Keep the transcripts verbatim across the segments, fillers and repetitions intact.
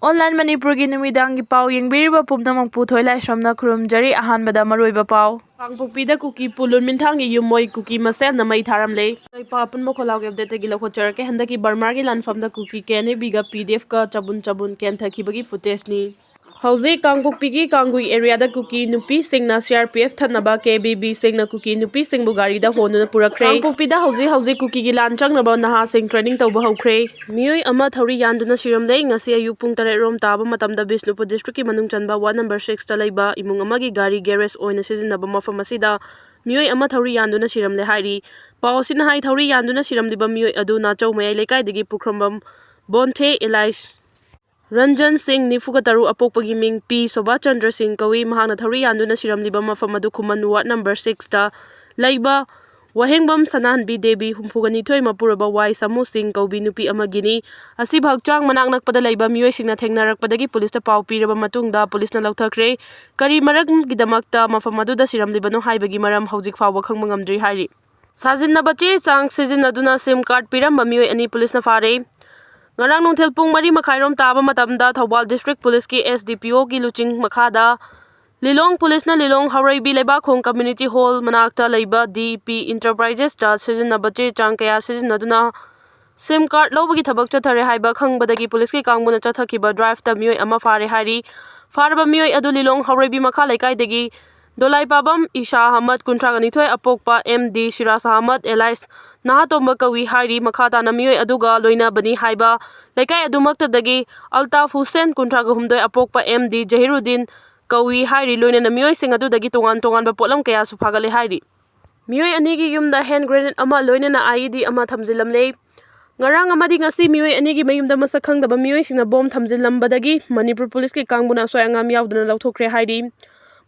Online ꯃꯅꯤꯄꯨꯔꯒꯤ ꯅꯨꯃꯤꯗꯥꯡꯒꯤ ꯄꯥꯎ ꯌꯦꯡꯕꯤꯔꯤꯕ ꯄꯨꯝꯅꯃꯛꯄꯨ ꯊꯣꯏꯂꯥꯏꯁ꯭ꯔꯝꯅ ꯈꯨꯔꯨꯝꯖꯔꯤ꯫ ꯑꯍꯥꯟꯕꯗ ꯃꯔꯨꯑꯣꯏꯕ ꯄꯥꯎ꯫ ꯀꯥꯡꯄꯣꯛꯄꯤꯗ ꯀꯨꯀꯤ ꯄꯨ ꯂꯨꯟꯃꯤꯟꯊꯥꯡꯒꯤ ꯌꯨꯝ ꯃꯣꯏ ꯀꯨꯀꯤ ꯃꯁꯦꯜꯅ ꯃꯩ ꯊꯥꯔꯝꯂꯦ꯫ ꯂꯩꯄꯥꯛ ꯑꯄꯨꯟꯕ ꯈꯣꯜꯂꯥꯎꯒꯤ ꯑꯞꯗꯦꯠꯇꯒꯤ ꯂꯧꯈꯠꯆꯔꯛꯀꯦ꯫ ꯍꯟꯗꯛꯀꯤ ꯕꯔꯃꯥꯒꯤ ꯂꯥꯟꯐꯝꯗ ꯀꯨꯀꯤ ꯀꯦ ꯑꯦꯟ ꯑꯦ ꯕꯤꯒ ꯄꯤ ꯗꯤ ꯑꯦꯐꯀ ꯆꯕꯨꯟ ꯆꯕꯨꯟ ꯀꯦꯟꯊꯈꯤꯕꯒꯤ ꯐꯨꯇꯦꯖꯅꯤ꯫ ꯍꯧꯖꯤꯛ ꯀꯥꯡꯄꯣꯛꯄꯤꯒꯤ ꯀꯥꯡꯒꯨꯏ ꯑꯦꯔꯤꯌꯥꯗ ꯀꯨꯀꯤ ꯅꯨꯄꯤꯁꯤꯡꯅ ꯁꯤ ꯑꯥꯔ ꯄꯤ ꯑꯦꯐ ꯊꯠꯅꯕ ꯀꯦ ꯕꯤ ꯕꯤꯁꯤꯡꯅ ꯀꯨꯀꯤ ꯅꯨꯄꯤꯁꯤꯡꯕꯨ ꯒꯥꯔꯤꯗ ꯍꯣꯟꯗꯨꯅ ꯄꯨꯔꯛꯈ꯭ꯔꯦ꯫ ꯀꯥꯡꯄꯣꯛꯄꯤꯗ ꯍꯧꯖꯤꯛ ꯍꯧꯖꯤꯛ ꯀꯨꯀꯤꯒꯤ ꯂꯥꯟ ꯆꯪꯅꯕ ꯅꯍꯥꯁꯤꯡ ꯇ꯭ꯔꯦꯅꯤꯡ ꯇꯧꯕ ꯍꯧꯈ꯭ꯔꯦ꯫ ꯃꯤꯑꯣꯏ ꯑꯃ ꯊꯧꯔꯤ ꯌꯥꯟꯗꯨꯅ ꯁꯤꯔꯝꯂꯦ꯫ ꯉꯁꯤ ꯑꯌꯨꯛ ꯄꯨꯡ ꯇꯔꯦꯠ ꯔꯣꯝ ꯇꯥꯕ ꯃꯇꯝꯗ ꯕꯤꯁꯅꯨꯄꯨꯔ ꯗꯤꯁꯇ꯭ꯔꯤꯛꯀꯤ ꯃꯅꯨꯡ ꯆꯟꯕ ꯋꯥꯔꯗ ꯅꯝꯕꯔ ꯁꯤꯛꯁꯇ ꯂꯩꯕ ꯏꯃꯨꯡ ꯑꯃꯒꯤ ꯒꯥꯔꯤ ꯒꯦꯔꯦꯖ ꯑꯣꯏꯅ ꯁꯤꯖꯤꯟꯅꯕ ꯃꯐꯝ ꯑꯁꯤꯗ ꯃꯤꯑꯣꯏ ꯑꯃ ꯊꯧꯔꯤ ꯌꯥꯟꯗꯨꯅ ꯁꯤꯔꯝꯂꯦ ꯍꯥꯏꯔꯤ꯫ ꯄꯥꯎ ꯑꯁꯤꯅ ꯍꯥꯏ, ꯊꯧꯔꯤ ꯌꯥꯟꯗꯨꯅ ꯁꯤꯔꯝꯂꯤꯕ ꯃꯤꯑꯣꯏ ꯑꯗꯨ ꯅꯥꯆꯧ ꯃꯌꯥꯏ ꯂꯩꯀꯥꯏꯗꯒꯤ ꯄꯨꯈ꯭ꯔꯝꯕꯝ ꯕꯣꯟꯊꯦ ꯑꯦꯂꯥꯏꯁ ꯔꯟꯖꯟ ꯁꯤꯡ, ꯅꯤꯐꯨꯒ ꯇꯔꯨꯛ, ꯑꯄꯣꯛꯄꯒꯤ ꯃꯤꯡ ꯄꯤ ꯁꯣꯚꯥ ꯆꯟꯗ꯭ꯔ ꯁꯤꯡ ꯀꯧꯏ꯫ ꯃꯍꯥꯛꯅ ꯊꯧꯔꯤ ꯌꯥꯟꯗꯨꯅ ꯁꯤꯔꯝꯂꯤꯕ ꯃꯐꯝ ꯑꯗꯨ ꯈꯨꯃꯟ ꯋꯥꯔꯗ ꯅꯝꯕꯔ ꯁꯤꯛꯁꯇ ꯂꯩꯕ ꯋꯥꯍꯦꯡꯕꯝ ꯁꯅꯥꯍꯟꯕꯤ ꯗꯦꯕꯤ, ꯍꯨꯝꯐꯨꯒ ꯅꯤꯊꯣꯏ, ꯃꯄꯨꯔꯣꯏꯕ ꯋꯥꯏ ꯁꯥꯃꯨ ꯁꯤꯡ ꯀꯧꯕꯤ ꯅꯨꯄꯤ ꯑꯃꯒꯤꯅꯤ꯫ ꯑꯁꯤꯕ ꯍꯛꯆꯥꯡ ꯃꯅꯥꯛ ꯅꯛꯄꯗ ꯂꯩꯕ ꯃꯤꯑꯣꯏꯁꯤꯡꯅ ꯊꯦꯡꯅꯔꯛꯄꯗꯒꯤ ꯄꯨꯂꯤꯁꯇ ꯄꯥꯎ ꯄꯤꯔꯕ ꯃꯇꯨꯡꯗ ꯄꯨꯂꯤꯁꯅ ꯂꯧꯊꯈ꯭ꯔꯦ꯫ ꯀꯔꯤ ꯃꯔꯝꯒꯤꯗꯃꯛꯇ ꯃꯐꯝ ꯑꯗꯨꯗ ꯁꯤꯔꯝꯂꯤꯕꯅꯣ ꯍꯥꯏꯕꯒꯤ ꯃꯔꯝ ꯍꯧꯖꯤꯛ ꯐꯥꯎꯕ ꯈꯪꯕ ꯉꯝꯗ꯭ꯔꯤ ꯍꯥꯏꯔꯤ꯫ ꯁꯥꯖꯤꯟꯅꯕ ꯆꯦ ꯆꯥꯡ ꯁꯤꯖꯤꯟꯅꯗꯨꯅ ꯁꯤꯝ ꯀꯥꯔꯗ ꯄꯤꯔꯝꯕ ꯃꯤꯑꯣꯏ ꯑꯅꯤ ꯄꯨꯂꯤꯁꯅ ꯐꯥꯔꯦ꯫ ꯉꯔꯥꯡ ꯅꯨꯡꯊꯤꯜ ꯄꯨꯡ ꯃꯔꯤ ꯃꯈꯥꯏꯔꯣꯝ ꯇꯥꯕ ꯃꯇꯝꯗ ꯊꯧꯕꯥꯜ ꯗꯤꯁꯇ꯭ꯔꯤꯛ ꯄꯨꯂꯤꯁꯀꯤ ꯑꯦꯁ ꯗꯤ ꯄꯤ ꯑꯣꯒꯤ ꯂꯨꯆꯤꯡ ꯃꯈꯥꯗ ꯂꯤꯂꯣꯡ ꯄꯨꯂꯤꯁꯅ ꯂꯤꯂꯣꯡ ꯍꯥꯎꯔꯩꯕꯤ ꯂꯩꯕꯥꯛꯈꯣꯡ ꯀꯝꯃ꯭ꯌꯨꯅꯤꯇꯤ ꯍꯣꯜ ꯃꯅꯥꯛꯇ ꯂꯩꯕ ꯗꯤ ꯄꯤ ꯏꯟꯇꯔꯄ꯭ꯔꯥꯏꯖꯦꯁꯇ ꯁꯤꯖꯤꯟꯅꯕ ꯆꯦ ꯆꯥꯡ ꯀꯌꯥ ꯁꯤꯖꯤꯟꯅꯗꯨꯅ ꯁꯤꯝ ꯀꯥꯔꯗ ꯂꯧꯕꯒꯤ ꯊꯕꯛ ꯆꯠꯊꯔꯦ ꯍꯥꯏꯕ ꯈꯪꯕꯗꯒꯤ ꯄꯨꯂꯤꯁꯀꯤ ꯀꯥꯡꯕꯨꯅ ꯆꯠꯊꯈꯤꯕ ꯗ꯭ꯔꯥꯏꯚꯇ ꯃꯤꯑꯣꯏ ꯑꯃ ꯐꯥꯔꯦ ꯍꯥꯏꯔꯤ꯫ ꯐꯥꯔꯕ ꯃꯤꯑꯣꯏ ꯑꯗꯨ ꯂꯤꯂꯣꯡ ꯍꯥꯎꯔꯩꯕꯤ ꯃꯈꯥ ꯂꯩꯀꯥꯏꯗꯒꯤ ꯗꯣꯂꯥꯏꯄꯥꯕꯝ ꯏꯁꯥ ꯑꯍꯃꯗ, ꯀꯨꯟꯊ꯭ꯔꯥꯒ ꯅꯤꯊꯣꯏ, ꯑꯄꯣꯛꯄ M D Siraj Ahmad alias ꯅꯍꯥꯇꯣꯝꯕ ꯀꯧꯏ ꯍꯥꯏꯔꯤ꯫ ꯃꯈꯥ ꯇꯥꯅ ꯃꯤꯑꯣꯏ ꯑꯗꯨꯒ ꯂꯣꯏꯅꯕꯅꯤ ꯍꯥꯏꯕ ꯂꯩꯀꯥꯏ ꯑꯗꯨꯃꯛꯇꯗꯒꯤ ꯑꯜꯇꯥꯐ ꯍꯨꯁꯦꯟ, ꯀꯨꯟꯊ꯭ꯔꯥꯒ ꯍꯨꯝꯗꯣꯏ, ꯑꯄꯣꯛꯄ ꯑꯦꯝ ꯗꯤ ꯖꯍꯤꯔꯨꯗꯤꯟ ꯀꯧꯏ ꯍꯥꯏꯔꯤ꯫ ꯂꯣꯏꯅꯅ ꯃꯤꯑꯣꯏꯁꯤꯡ ꯑꯗꯨꯗꯒꯤ ꯇꯣꯉꯥꯟ ꯇꯣꯉꯥꯟꯕ ꯄꯣꯠꯂꯝ ꯀꯌꯥꯁꯨ ꯐꯥꯒꯠꯂꯦ ꯍꯥꯏꯔꯤ꯫ ꯃꯤꯑꯣꯏ ꯑꯅꯤꯒꯤ ꯌꯨꯝꯗ ꯍꯦꯟ ꯒ꯭ꯔꯦꯅꯦꯗ ꯑꯃ ꯂꯣꯏꯅꯅ ꯑꯥꯏ ꯏ ꯗꯤ ꯑꯃ ꯊꯝꯖꯤꯜꯂꯝꯂꯦ꯫ ꯉꯔꯥꯡ ꯑꯃꯗꯤ ꯉꯁꯤ ꯃꯤꯑꯣꯏ ꯑꯅꯤꯒꯤ ꯃꯌꯨꯝꯗ ꯃꯁꯛ ꯈꯪꯗꯕ ꯃꯤꯑꯣꯏꯁꯤꯡꯅ ꯕꯣꯝ ꯊꯝꯖꯤꯜꯂꯝꯕꯗꯒꯤ ꯃꯅꯤꯄꯨꯔ ꯄꯨꯂꯤꯁꯀꯤ ꯀꯥꯡꯕꯨꯅ ꯑꯁꯣꯏ ꯑꯉꯥꯝ ꯌꯥꯎꯗꯅ ꯂꯧꯊꯣꯛꯈ꯭ꯔꯦ ꯍꯥꯏꯔꯤ꯫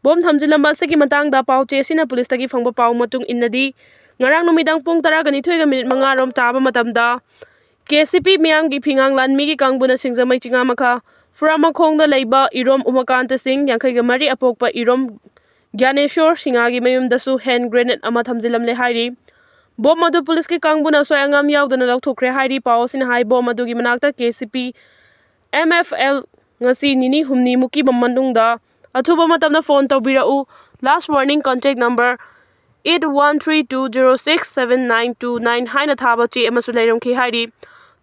ꯕꯣꯝ ꯊꯝꯖꯤꯜꯂꯝꯕ ꯑꯁꯤꯒꯤ ꯃꯇꯥꯡꯗ ꯄꯥꯎ ꯆꯦ ꯑꯁꯤꯅ ꯄꯨꯂꯤꯁꯇꯒꯤ ꯐꯪꯕ ꯄꯥꯎ ꯃꯇꯨꯡ ꯏꯟꯅꯗꯤ, ꯉꯔꯥꯡ ꯅꯨꯃꯤꯗꯥꯡ ꯄꯨꯡ ꯇꯔꯥꯒ ꯅꯤꯊꯣꯏꯒ ꯃꯤꯅꯤꯠ ꯃꯉꯥ ꯔꯣꯝ ꯇꯥꯕ ꯃꯇꯝꯗ ꯀꯦ ꯁꯤ ꯄꯤ ꯃꯤꯌꯥꯝꯒꯤ ꯐꯤꯉꯥꯡ ꯂꯥꯟꯃꯤꯒꯤ ꯀꯥꯡꯕꯨꯅ ꯁꯤꯡꯖꯃꯩ ꯆꯤꯉꯥꯃꯈꯥ ꯐꯨꯔꯥꯃꯈꯣꯡꯗ ꯂꯩꯕ ꯏꯔꯣꯝ ꯎꯃꯥꯀꯥꯟꯇ ꯁꯤꯡ, ꯌꯥꯡꯈꯩꯒ ꯃꯔꯤ, ꯑꯄꯣꯛꯄ ꯏꯔꯣꯝ ꯒ꯭ꯌꯥꯅꯦꯁꯣꯔ ꯁꯤꯡꯍꯒꯤ ꯃꯌꯨꯝꯗꯁꯨ ꯍꯦꯟ ꯒ꯭ꯔꯦꯅꯦꯗ ꯑꯃ ꯊꯝꯖꯤꯜꯂꯝꯂꯦ ꯍꯥꯏꯔꯤ꯫ ꯕꯣꯝ ꯑꯗꯨ ꯄꯨꯂꯤꯁꯀꯤ ꯀꯥꯡꯕꯨꯅ ꯑꯁꯣꯏ ꯑꯉꯥꯝ ꯌꯥꯎꯗꯅ ꯂꯧꯊꯣꯛꯈ꯭ꯔꯦ ꯍꯥꯏꯔꯤ꯫ ꯄꯥꯎ ꯑꯁꯤꯅ ꯍꯥꯏ, ꯕꯣꯝ ꯑꯗꯨꯒꯤ ꯃꯅꯥꯛꯇ K C P M F L ꯉꯁꯤ ꯅꯤꯅꯤ ꯍꯨꯝꯅꯤꯃꯨꯛꯀꯤ ꯃꯅꯨꯡꯗ ꯑꯊꯨꯕ ꯃꯇꯝꯗ ꯐꯣꯟ ꯇꯧꯕꯤꯔꯛꯎ꯫ Last warning, contact number eight one three two zero six seven nine two nine ꯍꯥꯏꯅ ꯊꯥꯕ ꯆꯦ ꯑꯃꯁꯨ ꯂꯩꯔꯝꯈꯤ ꯍꯥꯏꯔꯤ꯫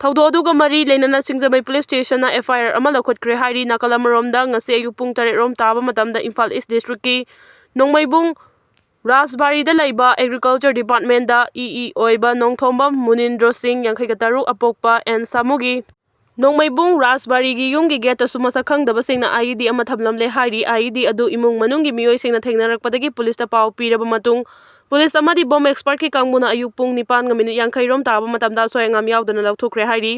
ꯊꯧꯗꯣꯛ ꯑꯗꯨꯒ ꯃꯔꯤ ꯂꯩꯅꯅ ꯁꯤꯡꯖꯃꯩ ꯄꯨꯂꯤꯁ ꯁ꯭ꯇꯦꯁꯟꯅ ꯑꯦꯐ ꯑꯥꯏ ꯑꯥꯔ ꯑꯃ ꯂꯧꯈꯠꯈ꯭ꯔꯦ ꯍꯥꯏꯔꯤ꯫ ꯅꯥꯀꯜ ꯑꯃꯔꯣꯝꯗ, ꯉꯁꯤ ꯑꯌꯨꯛ ꯄꯨꯡ ꯇꯔꯦꯠ ꯔꯣꯝ ꯇꯥꯕ ꯃꯇꯝꯗ ꯏꯝꯐꯥꯜ ꯏꯁ ꯗꯤꯁꯇ꯭ꯔꯤꯛꯀꯤ ꯅꯣꯡꯃꯩꯕꯨꯡ ꯔꯥꯖꯕꯥꯔꯤꯗ ꯂꯩꯕ ꯑꯦꯒ꯭ꯔꯤꯀꯜꯆꯔ ꯗꯤꯄꯥꯔꯠꯃꯦꯟꯗ ꯏ ꯏ ꯑꯣꯏꯕ ꯅꯣꯡꯊꯣꯝꯕꯝ ꯃꯨꯅꯤꯟꯗ꯭ꯔꯣ ꯁꯤꯡ, ꯌꯥꯡꯈꯩꯒ ꯇꯔꯨꯛ, ꯑꯄꯣꯛꯄ ꯑꯦꯟ ꯁꯥꯃꯨꯒꯤ ꯅꯣꯡꯃꯩꯕꯨꯡ ꯔꯥꯖꯕꯥꯔꯤꯒꯤ ꯌꯨꯝꯒꯤ ꯒꯦꯠꯇꯁꯨ ꯃꯁꯛ ꯈꯪꯗꯕꯁꯤꯡꯅ ꯑꯥꯏ ꯏ ꯗꯤ ꯑꯃ ꯊꯝꯂꯝꯂꯦ ꯍꯥꯏꯔꯤ꯫ ꯑꯥꯏ ꯏ ꯗꯤ ꯑꯗꯨ ꯏꯃꯨꯡ ꯃꯅꯨꯡꯒꯤ ꯃꯤꯑꯣꯏꯁꯤꯡꯅ ꯊꯦꯡꯅꯔꯛꯄꯗꯒꯤ ꯄꯨꯂꯤꯁꯇ ꯄꯥꯎ ꯄꯤꯔꯕ ꯃꯇꯨꯡ, ꯄꯨꯂꯤꯁ ꯑꯃꯗꯤ ꯕꯣꯝ ꯑꯦꯛꯁꯄꯔꯠꯀꯤ ꯀꯥꯡꯕꯨꯅ ꯑꯌꯨꯛ ꯄꯨꯡ ꯅꯤꯄꯥꯟꯒ ꯃꯤꯅꯤꯠ ꯌꯥꯡꯈꯩ ꯔꯣꯝ ꯇꯥꯕ ꯃꯇꯝꯗ ꯑꯁꯣꯏ ꯑꯉꯥꯝ ꯌꯥꯎꯗꯅ ꯂꯧꯊꯣꯛꯈ꯭ꯔꯦ ꯍꯥꯏꯔꯤ꯫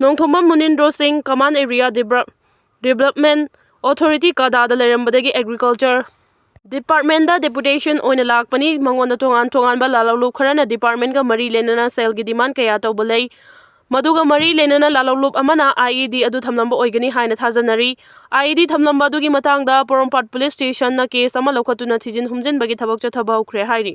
ꯅꯣꯡꯊꯣꯝꯕꯝ ꯃꯨꯅꯤꯟꯗ꯭ꯔꯣ ꯁꯤꯡ ꯀꯃꯥꯟ ꯑꯦꯔꯤꯌꯥ ꯗꯤꯕ꯭ꯔ-, ꯗꯤꯕ꯭ꯂꯞꯃꯦꯟ ꯑꯣꯊꯣꯔꯤꯇꯤ ꯀꯗꯥꯗ ꯂꯩꯔꯝꯕꯗꯒꯤ ꯑꯦꯒ꯭ꯔꯤꯀꯜꯆꯔ ꯗꯤꯄꯥꯔꯠꯃꯦꯟꯗ ꯗꯦꯄꯨꯇꯦꯁꯟ ꯑꯣꯏꯅ ꯂꯥꯛꯄꯅꯤ꯫ ꯃꯉꯣꯟꯗ ꯇꯣꯉꯥꯟ ꯇꯣꯉꯥꯟꯕ ꯂꯥꯂꯧꯂꯨꯞ ꯈꯔꯅ ꯗꯤꯄꯥꯔꯠꯃꯦꯟꯒ ꯃꯔꯤ ꯂꯩꯅꯅ ꯁꯦꯜꯒꯤ ꯗꯤꯃꯥꯟ ꯀꯌꯥ ꯇꯧꯕ ꯂꯩ꯫ ꯃꯗꯨꯒ ꯃꯔꯤ ꯂꯩꯅꯅ ꯂꯥꯂꯧꯂꯨꯞ ꯑꯃꯅ ꯑꯥꯏ ꯏ ꯗꯤ ꯑꯗꯨ ꯊꯝꯂꯝꯕ ꯑꯣꯏꯒꯅꯤ ꯍꯥꯏꯅ ꯊꯥꯖꯅꯔꯤ꯫ ꯑꯥꯏ ꯏ ꯗꯤ ꯊꯝꯂꯝꯕ ꯑꯗꯨꯒꯤ ꯃꯇꯥꯡꯗ ꯄꯣꯔꯣꯝꯄꯥꯠ ꯄꯨꯂꯤꯁ ꯁ꯭ꯇꯦꯁꯟꯅ ꯀꯦꯁ ꯑꯃ ꯂꯧꯈꯠꯇꯨꯅ ꯊꯤꯖꯤꯟ ꯍꯨꯝꯖꯤꯟꯕꯒꯤ ꯊꯕꯛ ꯆꯠꯊꯕ ꯍꯧꯈ꯭ꯔꯦ ꯍꯥꯏꯔꯤ꯫